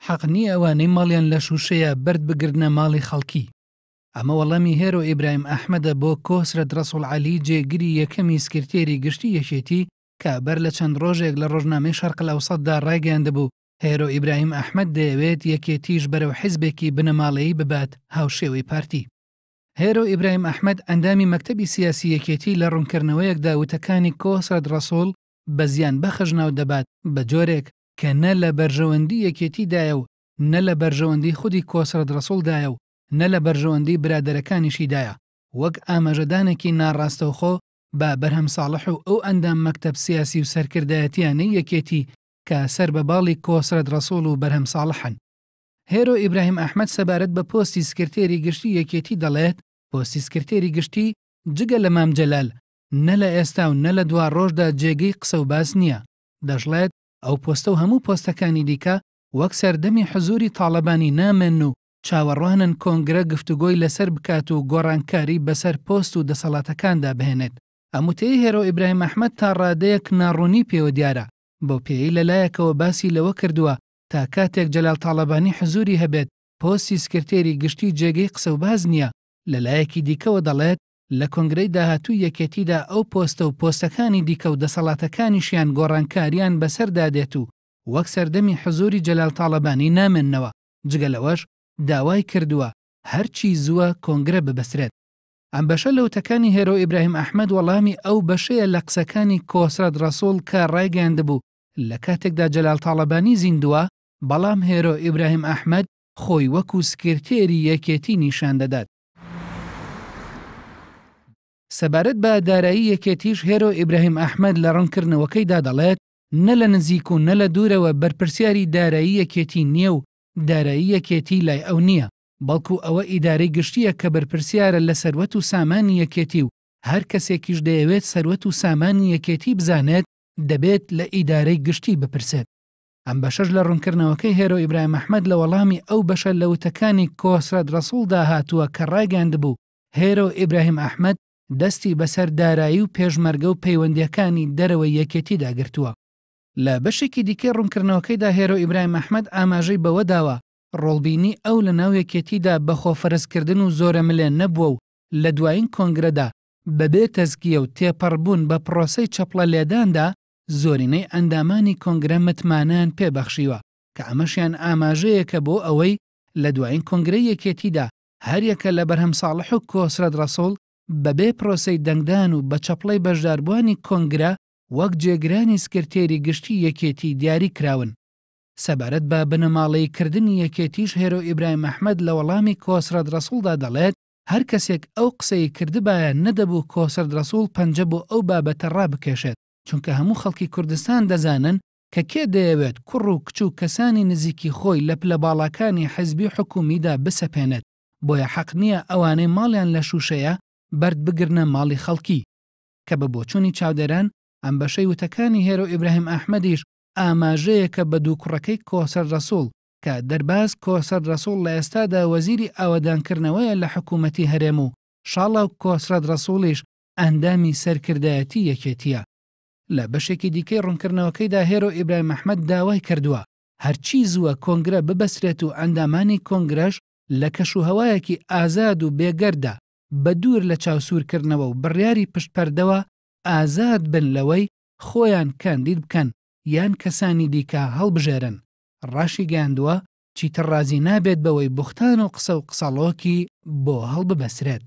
حەق نییە ئەوانەی ماڵیان لە شووشەیە بەرد بگرنە ماڵی خەڵکی. ئەمە وەڵامی هێرۆ ئیبراهیم ئەحمەدە بۆ کۆسرەت ڕەسوڵ عەلی جێگری یەکەمی سکرتێری گشتی یەکێتی کە بەر لە چەند ڕۆژێک لە ڕۆژنامەی شەرق الاوسەتدا ڕایگەیاندبوو هێرۆ ئیبراهیم ئەحمەد دەیەوێت یەکێتیش بەرەو حیزبێکی بنەماڵەیی ببات هاوشێوەی پارتی. هێرۆ ئیبراهیم ئەحمەد ئەندامی مەکتەبی سیاسی یەکێتی لە ڕوونکردنەوەیەکدا وتەکانی کۆسرەت ڕەسوڵ بە زیانبەخش ناودەبات بە جۆرێک کە نە لە بەرژەوەندی یەکێتیدایە و نە لە بەرژەوەندی خودی کۆسرەت ڕەسوڵدایە و نە لە بەرژەوەندی برادەرەکانیشیدایە وەک ئاماژەدانێکی ناڕاستەوخۆ بە بەرهەم ساڵح و ئەو ئەندام مەکتەب سیاسی و سەرکردایەتیانەی یەکێتی کە سەر بە باڵی کۆسرەت ڕەسوڵ و بەرهەم ساڵحن. هێرۆ ئیبراهیم ئەحمەد سەبارەت بە پۆستی سکرتێری گشتی یەکێتی دەڵێت، پۆستی سکرتێری گشتی جگە لە مام جەلال نە لە ئێستا و نە لە دواڕۆژدا جێگەی قسە و باس نییە. دەشڵێت، ئەو پۆستە و هەموو پۆستەکانی دیکە وەک سەردەمی حزوری تاڵەبانی نامێنن و چاوەڕوانن کۆنگرە گفتوگۆی لەسەر بکات و گۆڕانکاری بەسەر پۆست و دەسەڵاتەکاندا بهێنێت. ئەم وتەیەی هێرۆ ئیبراهیم ئەحمەد تا ڕادەیەک ناڕوونی پێوە دیارە، بەو پێیەی لەلایەکەوە باسی لەوە کردووە تا کاتێک جەلال تاڵەبانی حزوری هەبێت پۆستی سکرتێری گشتی جێگەی قسە و باس نییە، لەلایەکی دیکەوە دەڵێت لە کۆنگرەی داهاتووی یەکێتیدا ئەو پۆستە و پۆستەکانی دیکە و دەسەڵاتەکانیشیان گۆڕانکاریان بەسەردا دێت و وەک سەردەمی حزوری جەلال تاڵەبانی نامێننەوە، جگە لەوەش داوای کردووە هەرچی زووە کۆنگرە ببەسترێت. ئەم بەشە لە وتەکانی هێرۆ ئیبراهیم ئەحمەد وەڵامی ئەو بەشەیە لە قسەکانی کۆسرەت ڕەسوڵ کە ڕایگەیاندبوو لە کاتێکدا جەلال تاڵەبانی زیندووە، بەڵام هێرۆ ئیبراهیم ئەحمەد خۆی وەکو سکرتێری یەکێتی نیشان دەدات. سەبارەت بە دارایی یەکێتیش هێرۆ ئیبراهیم ئەحمەد لە ڕوونکردنەوەکەیدا دەڵێت، نە لە نزیک و نە لە دوورەوە بەرپرسیاری دارایی یەکێتی نییە و دارایی یەکێتی لای ئەو نییە، بەڵکو ئەوە ئیدارەی گشتییە کە بەرپرسیارە لە سەروەت و سامانی یەکێتی و هەر کەسێکیش دەیەوێت سەروەت و سامانی یەکێتی بزانێت دەبێت لە ئیدارەی گشتی بپرسێت. ئەم بەشەش لە ڕوونکردنەوەکەی هێرۆ ئیبراهیم ئەحمەد لە وەڵامی ئەو بەشە لە وتەکانی کۆسرەت ڕەسوڵدا هاتووە کە ڕایگەیاندبوو هێرۆ ئیبراهیم ئەحمەد دەستی بەسەر دارایی و پێشمەرگە و پەیوەندییەکانی دەرەوەی یەکێتیدا گرتووە. لە بەشێکی دیکەی ڕوونکردنەوەکەیدا هێرۆ ئیبراهیم ئەحمەد ئاماژەی بەوە داوە، ڕۆڵبینی ئەو لە ناو یەکێتیدا بە خۆفەرزکردن و زۆرەملێ نەبووە و لە دوایین کۆنگرەدا بەبێ تەزکیە و تێپەڕبوون بە پڕۆسەی چەپڵە لێداندا زۆرینەی ئەندامانی کۆنگرە متمانەیان پێ بەخشیوە کە ئەمەشیان ئاماژەیەکە بۆ ئەوەی لە دوایین کۆنگرەی یەکێتیدا هەریەکە لە بەرهەم ساڵح و کۆسرەت ڕەسوڵ بەبێ پرۆسەی دەنگدان و بە چەپڵەی بەشداربووانی کۆنگرە وەک جێگرانی سکرتێری گشتی یەکێتی دیاری کراون. سەبارەت بە بنەماڵەیی کردنی یەکێتیش هێرۆ ئیبراهیم ئەحمەد لە وەڵامی کۆسرەت ڕەسوڵدا دەڵێت، هەر کەسێک ئەو قسەی کردبایە نەدەبوو کۆسرەت ڕەسوڵ پەنجە بۆ ئەو بابەتە ڕابکێشێت، چونکە هەموو خەڵکی کوردستان دەزانن کە کێ دەیەوێت کوڕ و کچ و کەسانی نزیکی خۆی لە پلە باڵاکانی حزبی و حکومیدا بسەپێنێت، بۆیە حەق نییە ئەوانەی ماڵیان لە شوشەیە بەرد بگرنە ماڵی خەڵکی. کە بە بۆچوونی چاودێران ئەم بەشەی وتەکانی هێرۆ ئیبراهیم ئەحمەدیش ئاماژەیەکە بە دوو کوڕەکەی کۆسرەت ڕەسوڵ کە دەرباز کۆسرەت ڕەسوڵ لە ئێستادا وەزیری ئاوەدانکردنەوەیە لە حکوومەتی هەرێم و شاڵاو کۆسرەت ڕەسوڵیش ئەندامی سەرکردایەتی یەکێتییە. لە بەشێکی دیکەی ڕوونکردنەوەکەیدا هێرۆ ئیبراهیم ئەحمەد داوای کردووە هەرچی زووە کۆنگرە ببەسترێت و ئەندامانی کۆنگرەش لە کەشوهەوایەکی ئازاد و بێگەرددا بە دوور لە چاوسوورکردنەوە و بڕیاری پشتپەردەوە ئازاد بن لەوەی خۆیان کاندید بکەن یان کەسانی دیکە هەڵبژێرن. ڕاشیگەیاندووە، چیتر ڕازی نابێت بەوەی بوختان و قسە و قسەڵۆکی بۆ هەڵببەسترێت.